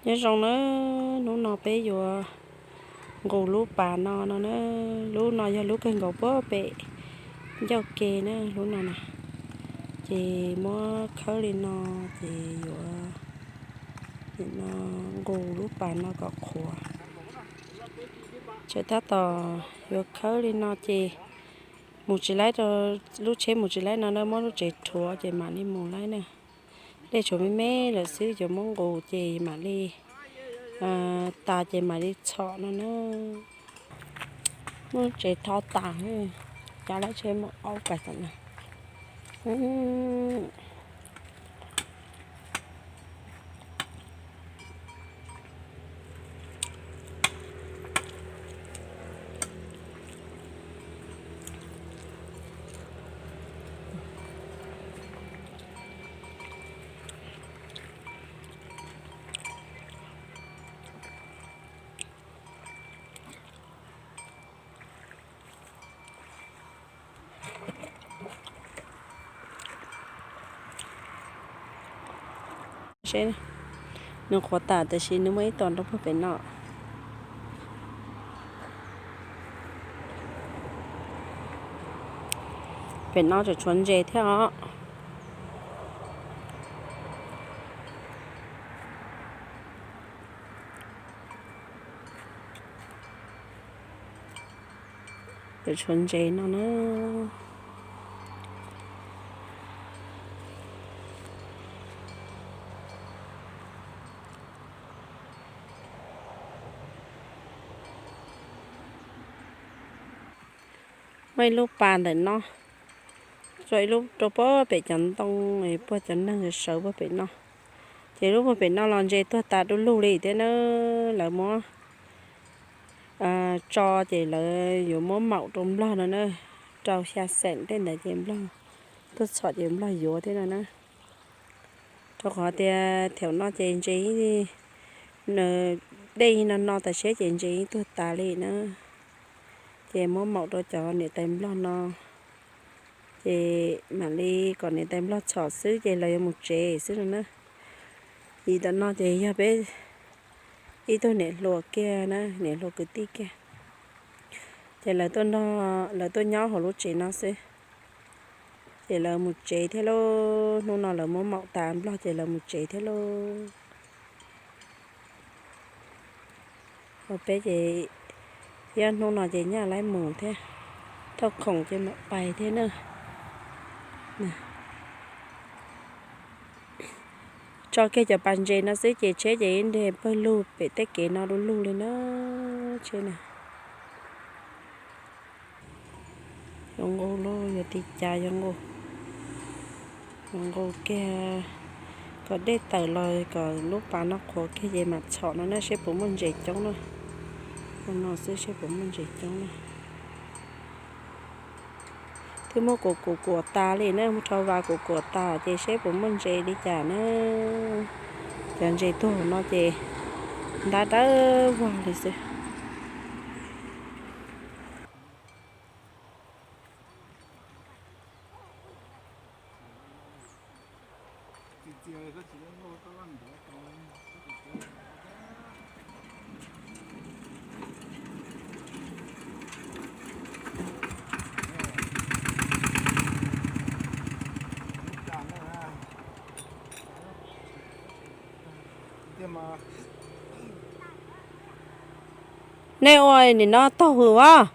Nyob zoo nawb, hnub no peb yuav nqus lub pas no no nawb. Lub no yog lub kawg nkaus puag pem ncauj ke nawb, lub no na. Ces muab khawb li no, ces yuav no nqus lub pas no kom qhuav. Ces tab tom yuav khawb li no ces mus tsis laib, lub tsheb mus tsis laib no nawb, muab lub tsev rhuav ces mam li mus laib nawb. Dej tshuav me me lawm xwb, yuav muab nqus ces mam li tas ces mam li txhom no nawb. Muab tsev tho tas, cas laib tsheb mus aub pais tas na. Seb, nws qhuav tas tab sis nws muaj ib tog nrog puag pem no. Pem no tseem tshuav ntses thiab os. Tseem tshuav ntses no nawb. Muaj ib lub pas ntawm no, tso ib lub rau puag pem cov ntoo, puag cov neeg sawv puag pem no. Ces lub puag pem no los ntses tuag tas du lug li thiab nawb. Lawv muab tso ces lawv yuav muab maum rau nplog no nawb, rau xya xeem tej ntawd ces nplog tuaj txhom ces nplog yuav thiab no nawb. Rau qhov tias thaum no ces ntses, dej no no tas siab ces ntses yeej tuag tas li nawb. Ces muab maum rau cov niam tais nplog no, ces mam li kom niam tais nplog txhom xwb ces lawv yuav mus tsev xwb no nawb. Vim tam no ces yog peb ib tug niam hluas kiag nawb, niam hluas kwv tij kiag, ces lawv tuaj nyob hauv lub tsev no xwb. Ces lawv mus tsev thiab lauj, hnub no lawv muab maum tas nplog ces lawv mus tsev thiab lauj. Ho peb ces yog hnub no ces nyaj laib mus thiab, thauj khoom ces mam pais thiab nawb. Tso kiag cov pas ntses no xwb ces tsheb ces ib nreg pawg lug pem tej kev no du lug li nawb tsheb na. Yuav nqus lauj, yuav tiv cas yuav nqus, yuav nqus kiag kom dej tawm los kom lub pas no qhuav kiag ces mam txhom no nawb, seb puas muaj ntses coob nawb. Hnub no xwb seb puas muaj ntses coob nawb. Twb muab kuam kuam kuam tas li nawb, muab rho vas kuam kuam tas ces seb puas muaj ntses li cas nawb. Cov ntses tuag no ces ntab dawb vog li xwb. Nej ua nim no taug hwm os?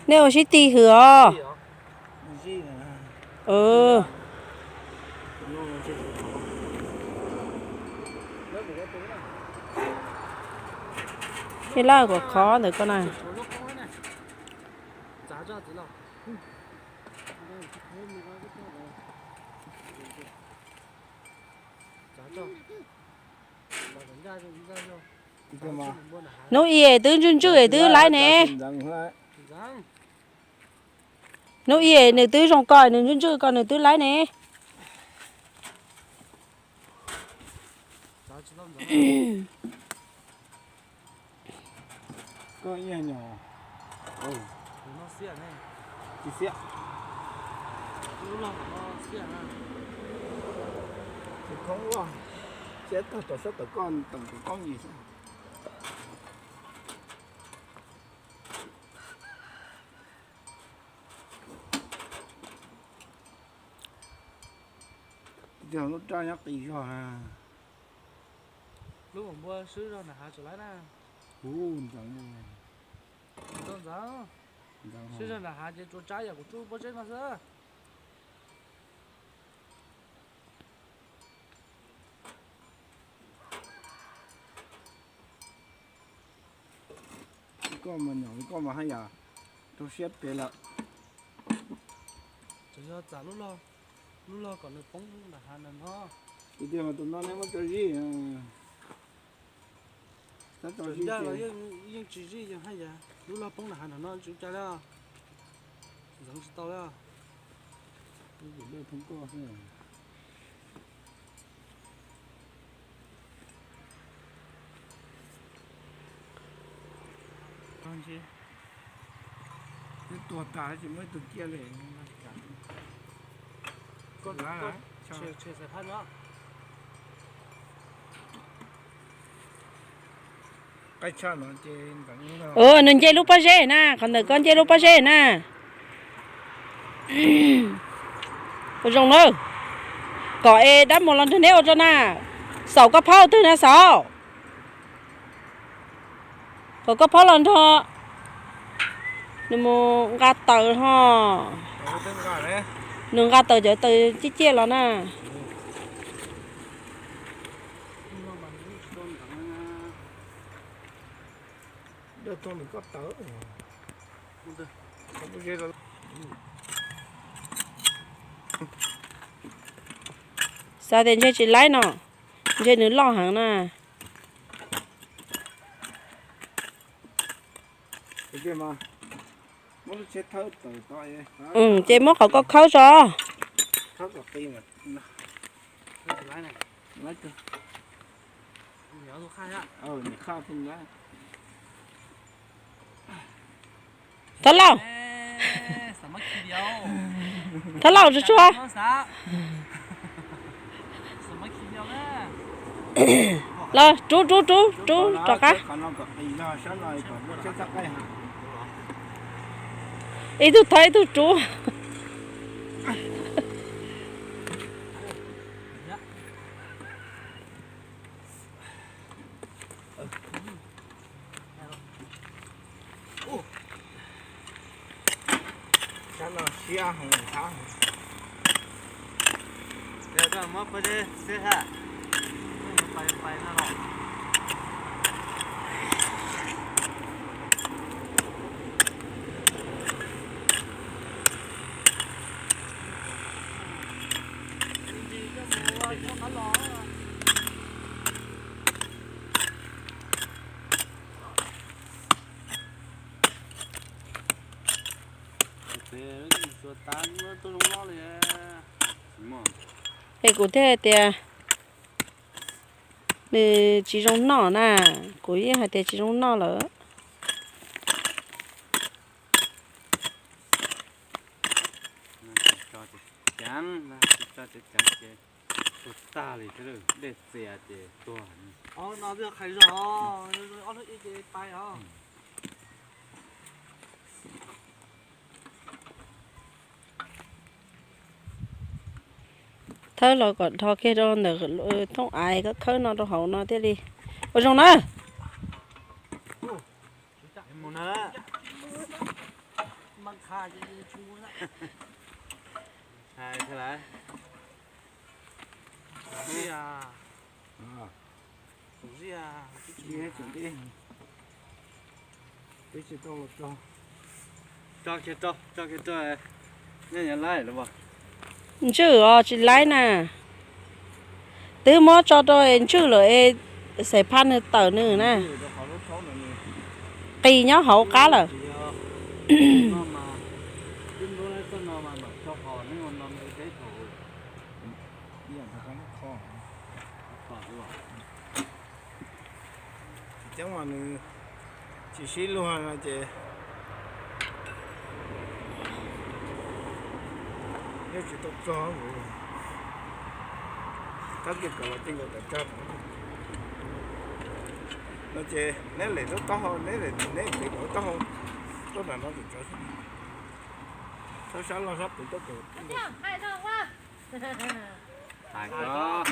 Nej ua sib tig hwm os? Nej lawv kuv khov ntawm koj na. Hnub i es twb ntswj ntswj es twb laib ne. Hnub i es nws twb zoo ko es nws ntswj ntswj ko es nws twb laib ne. Chết tao, tao sắp tao con, tổng của con gì sao? Giờ nó trai nhắc tí rồi à. Lũ hổng bua sứ ro nà há trở lại nà. Ú, dáng rồi. Dáng dáng. Dáng sứ rồi. Ro nà há chế chua trái giờ của chú bố chết mà sứ. Con mà nhỏ, con mà hay à. Tôi siết thế là. Cho cho trả lũ lo. Lũ lo còn được phóng lũ là hà nần ho. Cái điều mà tụi nó lấy mất cái gì à. Nó cho gì đó là chứ. Yên, yên chỉ gì cho hay à. Lũ lo phóng là hà nần nó chịu cha đó. Giống tao đó. Cái gì đây không có thế. Con chứ. Cái tua cá chỉ mới tua kia lẻ. Con, con, con, sao? Chưa, chưa giải pháp nữa. ເອີ ນັ້ນເຈລູກປ້າເຊນະ ຄັນເດີກອນເຈລູກປ້າເຊນະ ບໍ່ສົ່ງເດີ ກໍເອດັບໝໍລອນເທີເນວເຈົ້ານະ ເສົາກະເພົາຕື່ນະເສົາ ເສົາກະເພົາລອນເທີ ນະໂມງກາເຕີເນາະ ນະໂມງກາເຕີ ເຈີເຕີເຈຍໆລອນນະ. Đợt thôi mình có tớ. Không có ghê đâu. Sao thì chơi chỉ lái nó, chơi nữa lo hàng nè. Cái kia mà. Mốt nó chết thớt tớ tớ ấy. Ừ, chơi mốt khẩu có khấu cho. Thớt tớ tim mà. Thớt chỉ lái này. Lái kìa. Ờ, mình khao thêm lái. Thớt lầu. Ê, sao mà khi điều. Thớt lầu cho chua. Sao mà khi điều nè. Lơ, trú, trú, trú, trú, trò cá. Ý tôi thấy tôi trú. Ủa. Chắc là xia hồng tháo. Giờ tao móc qua đây, xếp hả? Phải, phải nó lại. Ê, ກູເທດເຕຍ ນຶ່ງ ຈີ່ໂຮງໜໍ່ນະ ກູເຢຍຫາເຕຍຈີ່ໂຮງໜໍ່ເລີຍ. Cho chén, cho chén chén chén. Tua ta lì thế, để xe chè tua. Ơ, nó đưa khai giỏ, ơ, nó ít chè tay hả? Thớt lơ cọ tho kê tho nơ, thông ai có khớt no tho hâu no tiết đi. Ôi, dòng nơ. Em muốn nơ. Măng kha chứ, chứ nơ. Hai, thế là. Ôi à. Ôi à. Đi hết, chuẩn bị. Cho, cho, cho, cho, cho, cho, cho, nè, nè, lái rồi bò. ຈື່ ອໍ ຊິໄລນະ Chang wa nu chi shi lu ha na che. Yo chi tok cho. Cắt cái cỏ là trên cái cỏ cắt. Nó chê, nét lệ nó to hơn, nét lệ, nét lệ nó to hơn. Tốt là nó phải cắt. Sao sao lo sắp từ tốc độ. ຫາຍເນາະ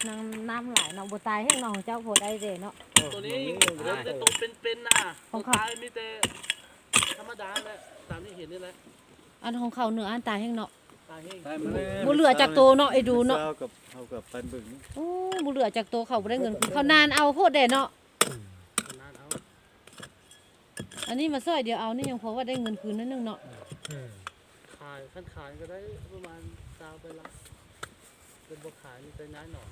ນ້ຳ ນ້ຳຫຼາຍເນາະ ບໍ່ຕາຍແຮງເນາະ ຂອງເຈົ້າບໍ່ໄດ້ເດ້ເນາະ. ເອີ ຕົວນີ້ ຕົວເປັນໆນະ ຂອງເຂົາ ຕົວຕາຍມີແຕ່ທຳມະດາແຫຼະ ຕາມທີ່ເຫັນນີ້ແຫຼະ. ອັນຂອງເຂົາເນື້ອອັນຕາຍແຮງເນາະ ຕາຍແຮງ ບໍ່ເຫຼືອຈັກໂຕເນາະ ໄອ້ດູເນາະ. ເຮົາກັບ ເຮົາກັບປັນເບິ່ງ ໂອ້ ບໍ່ເຫຼືອຈັກໂຕ ເຂົາບໍ່ໄດ້ເງິນຄືນ ເຂົານານເອົາໂພດແດ່ເນາະ ເຂົານານເອົາ. ອັນນີ້ມາຊ່ອຍດຽວເອົານີ້ ຍັງພໍວ່າໄດ້ເງິນຄືນໜ້ອຍໜຶ່ງເນາະ. ຂາຍ ຄັນຂາຍກໍໄດ້ປະມານຊາວໃບລະ ເປັນບໍ່ຂາຍມີແຕ່ຍ້າຍໜອງ.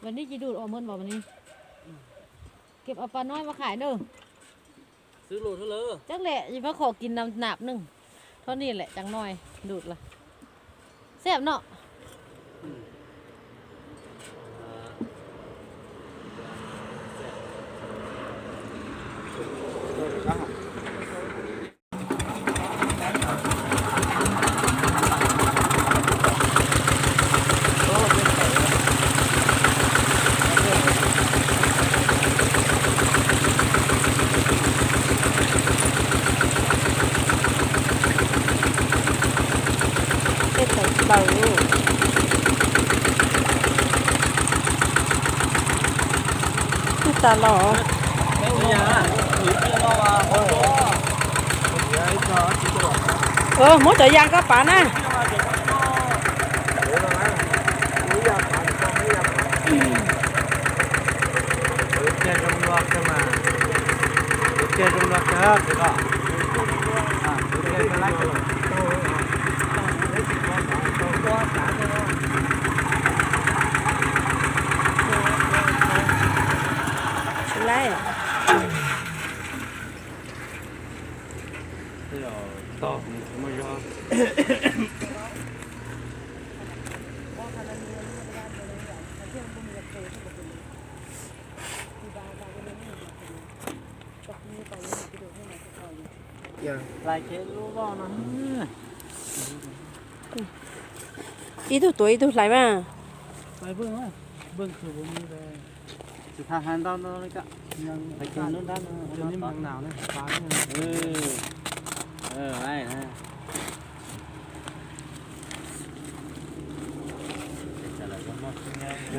ບັດນີ້ຊິດູດອອກໝົດບໍ່ບັດນີ້? ເກັບເອົາປານ້ອຍມາຂາຍເດີ. ຊື້ໂລເທົ່າໃດ? ຈັກແຫຼະ ຊິມາຂໍກິນນຳໜາບໜຶ່ງ ເທົ່ານີ້ແຫຼະ ຈັກໜ້ອຍດູດລະ ແຊບເນາະ. ເຮັດໃສ່ເບົາ ຄືຕາຫຼໍ. ເອີ ໝົດຈະຢ່າງກໍປານະ. ຫຼາຍເຄສຮູ້ບໍ່ນະ. ອີ່ຕຸ ຕົວອີ່ຕຸ ໄຫຼມາ ໄປເບິ່ງມາ ເບິ່ງຄືບໍ່ມີແລ້ວ. ຊິພາຫັນດອນໂນນກະ ຍັງ ໄປກິນໂນນດ້ານໂນນ ດຽວນີ້ມັນໜາວນະ ປານີ້. ເອີ ເອີ ໄວ້ນະ.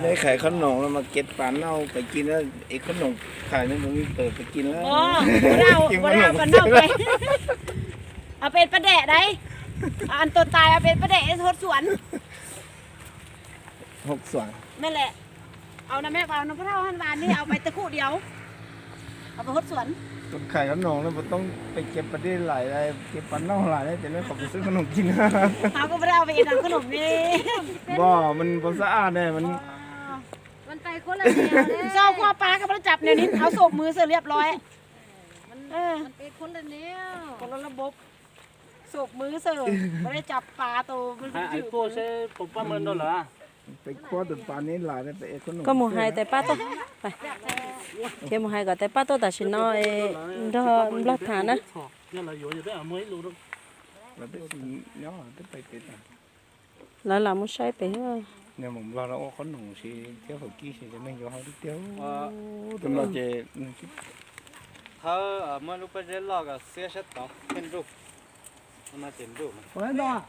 ໄດ້ຂາຍຂະໜົມແລ້ວ ມາເກັບປາເນົ່າໄປກິນແລ້ວ. ເອ ຂະໜົມຂາຍນີ້ບໍ່ມີເປີດໄປກິນແລ້ວ. ບໍ່ ບໍ່ໄດ້ເອົາ ບໍ່ໄດ້ເອົາປາເນົ່າໄປ ເອົາໄປເຮັດປາແດກໄດ໋. ອັນຕົວຕາຍເອົາໄປເຮັດປາແດກ ເຮັດຫົດສວນ ຫົດສວນ. ແມ່ນແຫຼະ. ເອົານຳແມ່ ເອົານຳພໍ່ເຖົ້າຫັ້ນ ວານນີ້ເອົາໄປແຕ່ຄູ່ດຽວ ເອົາໄປຫົດສວນ. ຄົນຂາຍຂະໜົມແລ້ວບໍ່ຕ້ອງໄປເກັບປາເດຫຼາຍ ເກັບປາເນົ່າຫຼາຍ ຈະໄດ້ເຂົາໄປຊື້ຂະໜົມກິນ. ເຮົາກໍບໍ່ໄດ້ເອົາໄປເຮັດຂະໜົມນີ້. ບໍ່ ມັນບໍ່ສະອາດເດ້ ມັນ ມັນໄປຄົນລະແນວເດ້. ຊອກຄົວປາກໍບໍ່ໄດ້ຈັບແນວນີ້ ເອົາໂສບມືໃສ່ຮຽບຮ້ອຍ. ມັນ ເອີ ມັນໄປຄົນລະແນວ ຄົນລະລະບົບ. ໂສບມືເສີ ບໍ່ໄດ້ຈັບປາໂຕມັນ. ໄອ້ໂປ້ໃສ່ປົມປ້າເມີນໂດນລະ ໄປຄວ້າຕົວປານີ້ຫຼາຍ ໄປເອັດຄົນໜຸ່ມ ກໍໝູໄຮແຕ່ປ້າໂຕ ໄປ ເຄໝູໄຮກໍແຕ່ປ້າໂຕ ຕາຊິນ້ອຍ ດອບລັດຖານະ. ລະລາມໃຊ້ໄປເຮີ ແນວໝໍລາວ ລາວອອກຂະໜົມຊິ ເທຽວເຂົາກີ້ຊິ ຈະແມ່ນຢູ່ເຮົາຕິດດຽວ ໂຕມາເຈ ເຮົາເມື່ອລູກໄປເລາະກໍເສຍຊັດຕອງເປັນລູກ ມາເຕັມລູກ ບໍ່ໄດ້ດອກ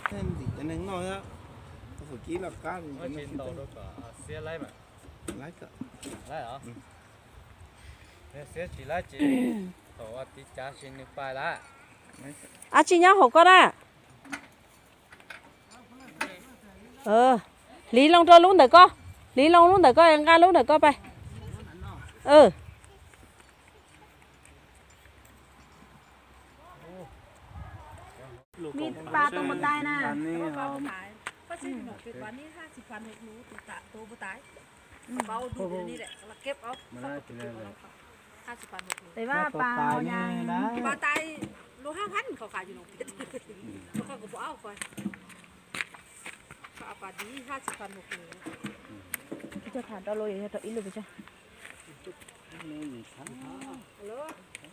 ເຫັນຊິຈະໜຶ່ງເນາະ ເຂົາກີ້ລາວກ້ານ ເອົາເຈນໂຕໂດກກໍເສຍໄລ່ມາ ໄລ່ກໍ ໄລ່ເອົາ ເສຍຊິໄລ່ຈິ ເຂົາວ່າຕິດຈາຊິໜຶ່ງປາຍລະ ອາຈິຍາຫົກກໍໄດ້. ເອີ ລີລົງຕົວລຸງເດີກໍ ລີລົງລຸງເດີກໍ ຍັງການລຸງເດີກໍໄປ ເອີ ມີປາຕົວບໍ່ຕາຍນະ ອັນນີ້ເຮົາ ປາຊິບພັນຫົກໂລ ໂຕຕາ ໂຕບໍ່ຕາຍ. ອືມ ເອົາດູດອັນນີ້ແຫຼະ ລະເກັບເອົາ ມັນໜ້າຈະໄດ້ແຫຼະ ຫ້າສິບພັນຫົກໂລ ແຕ່ວ່າປາເຮົາຍັງ ປາຕາຍໂລຫ້າພັນ ເຂົາຂາຍຢູ່ໜອງເພັດ ເຂົາກໍບໍ່ເອົາຂ້ອຍ ເຂົາເອົາປາດີ ຫ້າສິບພັນຫົກໂລ ເຈົ້າຖາມຕໍ່ໂລອີກ ຕໍ່ອີກໂລໄປຈ້ະ ຮັລໂຫຼ ເອີ ເອີ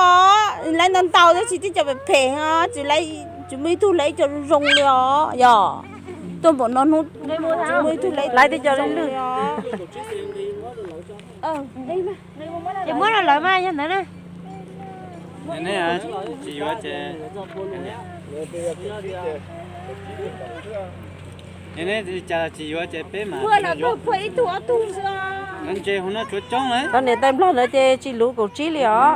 Lai ntau ntau, tab sis tib cov phem phem os, tsis lai, tsis muaj ib tug lai ib co zoo zoo li os yom. Tuaj npaum no hnub, tsis muaj ib tug lai, lai tib co zoo li os. Ces muab lawv mas yog ntawd na. Ces nej tsis yuav ces, nej li cas tsis yuav ces peb mam yuav. Ib tug ob tug xwb. Ces hauv no tshuav coob lawm. Tau niam tais Nplog ntawd ces tsis luv kaum tsib li os.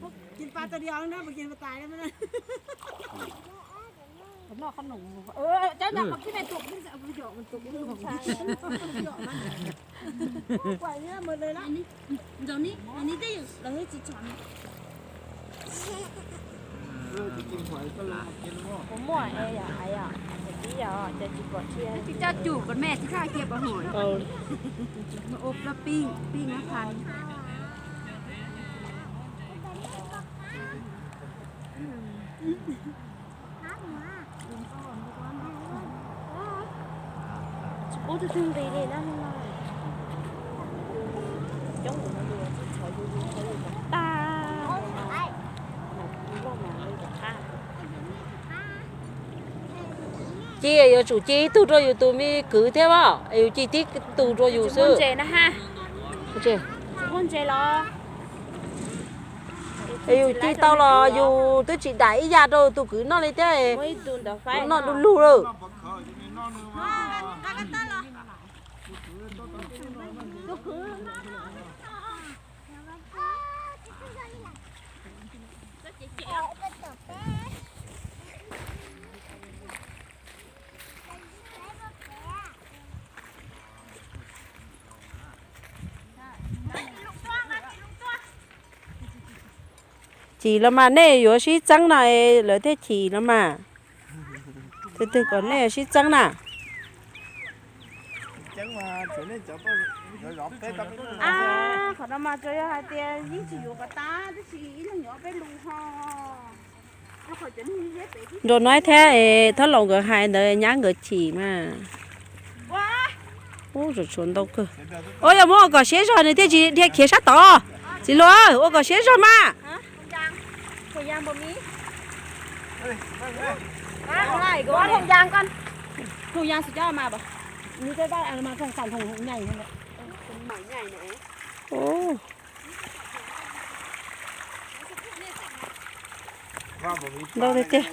ກິນປາຕົວດຽວນະ ບໍ່ກິນປາຕາຍແລ້ວມັນນະ. ກັບນອກຂະໜົມ ເອີ ເຈົ້ານະ ອືມ ມາກິນໃນຕຸກນີ້ ເອົາໄປຫຍອກມັນຕຸກນີ້ ຫຍອກມັນ. ໄປເນຍໝົດເລີຍລະ ອັນນີ້ ດຽວນີ້ ອັນນີ້ໄດ້ຢູ່ ເຮົາຊິສອນ ເອີ ຊິກິນຫອຍກໍລອງມາກິນເນາະ. 我摸，哎呀，哎呀，这个呀，这个过去。 ເຈົ້າຈູ່ກ່ອນ ແມ່ຊິຂ້າເກັບເອົາຫອຍ ເອົາ ມາອົບແລ້ວປີ້ງ ປີ້ງໃຫ້ພັນ. Chi, ê, yua chu chi tug rua yus tus mi kwv thiab a, ê, yus chi tib tug rua yus xwb. Ê, yus chi tau los yus twb tsis dam ib yam rau tus kwv noj li thiab, noj du lug lawm. Chim los mas, nej yuav sib txeeb no es lawv thiaj chim los mas. Twg twg kom nej sib txeeb na. Qhov no mas tsuas yog hais tias yeej tsis yuav kom tag, tab sis ib leeg yuav peb lus ho. Nraug Noib thiab Thoj Laus nkawd hais ntawd nyab nkawd chim mas. Ub, tshuav ntau kawg. Ua, yog muab ua kom siab zog nws thiaj tsis dhia khiav sab tod. Txiv Hluas, ua kom siab zog mas. Ntau tiag tiag.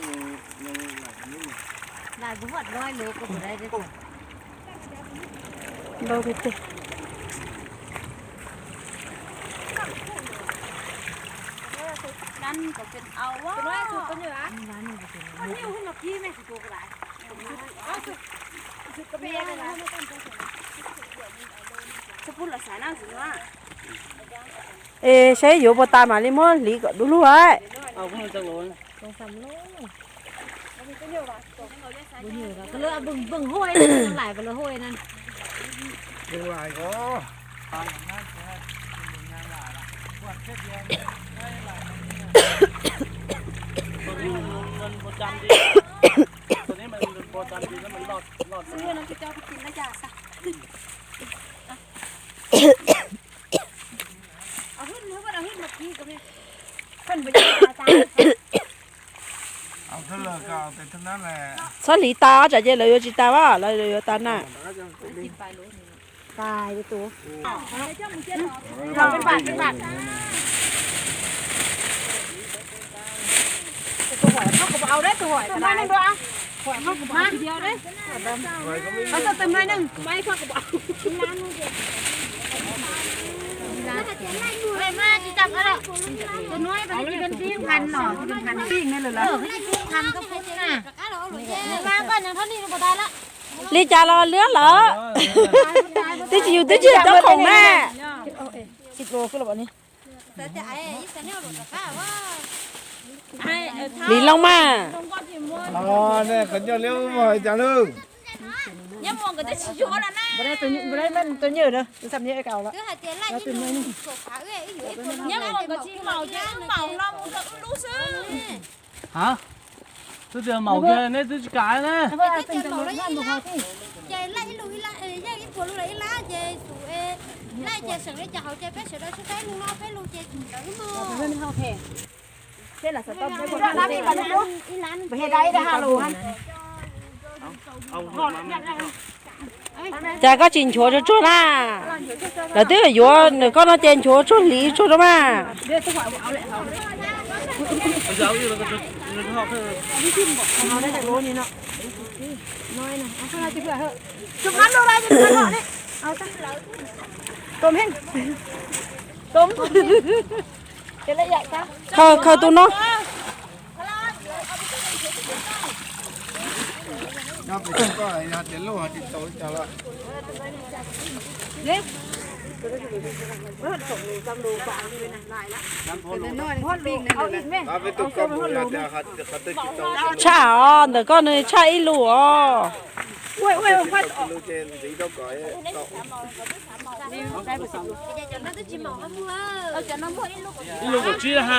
Ntau tiag tiag. Ê, saib yuav puas tas mam li muab hliv kom du lug. Ê, ສອງສາມໂລ ບໍ່ເຫຍື້ອ ກໍເລີຍເອົາເບິ່ງ ເບິ່ງຫ້ວຍ ຫຼາຍບໍ່ລະຫ້ວຍນັ້ນ ເບິ່ງຫຼາຍກໍ ຕົວນີ້ມັນບໍ່ຈຳດີ ຕົວນີ້ມັນບໍ່ຈຳດີ ແລ້ວມັນລອດ ລອດ ຊື້ນຳເຈົ້າໄປກິນລະຢາຊະ. ເອົາຫຶ້ນ ເອົາຫຶ້ນ ເອົາຫຶ້ນມາກີ້ກໍແມ່ນ ເພິ່ນບໍ່ຢາກຕາຍ ເອົາເທົ່າເລີກກໍເອົາແຕ່ເທົ່ານັ້ນແຫຼະ ຊອດຫຼີຕາ ຈາກເຈນລາວຢູ່ຈີຕາວ່າ ລາວຢູ່ຕາໜ້າ ຕາຍເດ້ຕູ້ ເອົາເປັນບາດ ເປັນບາດ. ຕົວຫອຍເຮົາກໍບໍ່ເອົາເດ້ ຕົວຫອຍກໍໄດ້ ຫອຍເຮົາກໍບໍ່ເອົາທີດຽວເດ້ ເອົາເຕີມໜ້ອຍໜຶ່ງ ໄວ້ເຮົາກໍບໍ່ເອົາ ເອີຍ ມາຊິຈັບເອົາດອກ ຕົວນ້ອຍໄປກິນເປັນສີ່ພັນເນາະ ສີ່ພັນປີ້ງນີ້ເລີຍລະ ເອີ ສີ່ພັນກໍພຸ້ນນະ ວາງກ່ອນ ຍັງເທົ່ານີ້ບໍ່ໄດ້ລະ ລີຈາລອເລືອດເຫຼືອ ຕິດຢູ່ ຕິດຢູ່ ເຈົ້າຂອງແມ່ ສິບໂລຄືລະບໍ່ນີ້ ຫຼີລົງມາ ອໍ ແນ່ ຂັນເຈົ້າເລັວບໍ່ໃຫ້ຈັງເດີ ຍາມມອງກໍຈະຊິໂຍນລະນະ ບໍ່ໄດ້ຕົວ ບໍ່ໄດ້ແມ່ນຕົວເຍີເດີ ຕົວສ່ຳນີ້ໄອ້ກະເອົາລະ ຄືຫາເຈນໄລ່ອີ່ໜູ ຍາມມອງກໍຊິເມົາ ຈະເມົາລອງກໍຮູ້ຊື່. ຮະ ຕຶກເດືອນເມົາເກີນເນຍ ຕຶກກາຍເນຍ ເຈົ້າເມົາແລ້ວອີ່ຫຍັງ ເຈົ້າໄລ່ລູກອີ່ຫຼ້າ ເອີ ແຍກອີ່ຜົວລູກອີ່ຫຼ້າ ເຈົ້າສູເອ ໄລ່ເຈົ້າເສີງເຈົ້າເຮົາ ເຈົ້າໄປເສີງດອກຊຸດໄປລູກເນາະ ໄປລູກເຈົ້າເສີງດອກລູກເນາະ ເຈົ້າລະສະຕັອບໄດ້ບໍ່ ບໍ່ເຮັດໄດ້ເດີ ຮາໂຫຼຫັ້ນ ເອົາ ເອົາ ຈາກໍຈິນຊົວຊົວໆນະ ລະຕື້ຢູ່ເນຍກໍນອນເຈນຊົວຊົວຫຼີຊົວມາ ເອົາໄດ້ຈັກໂລນີ້ເນາະ ນ້ອຍນະ ເອົາເທົ່າໃດຊິເພື່ອເຮີ ຈຸກມັນໂລໃດ ຈຸກມັນເນາະນີ້ ເອົາຊະ ຕົ້ມແຮງ ຕົ້ມ ເຮັດລະອຽດຊະ ເຂົ້າ ເຂົ້າຕູ້ເນາະ ຊາອໍ ເດີກໍເນຍ ຊາອີ່ລູອໍ ອີ່ລູກກໍຈີ້ລະຮະ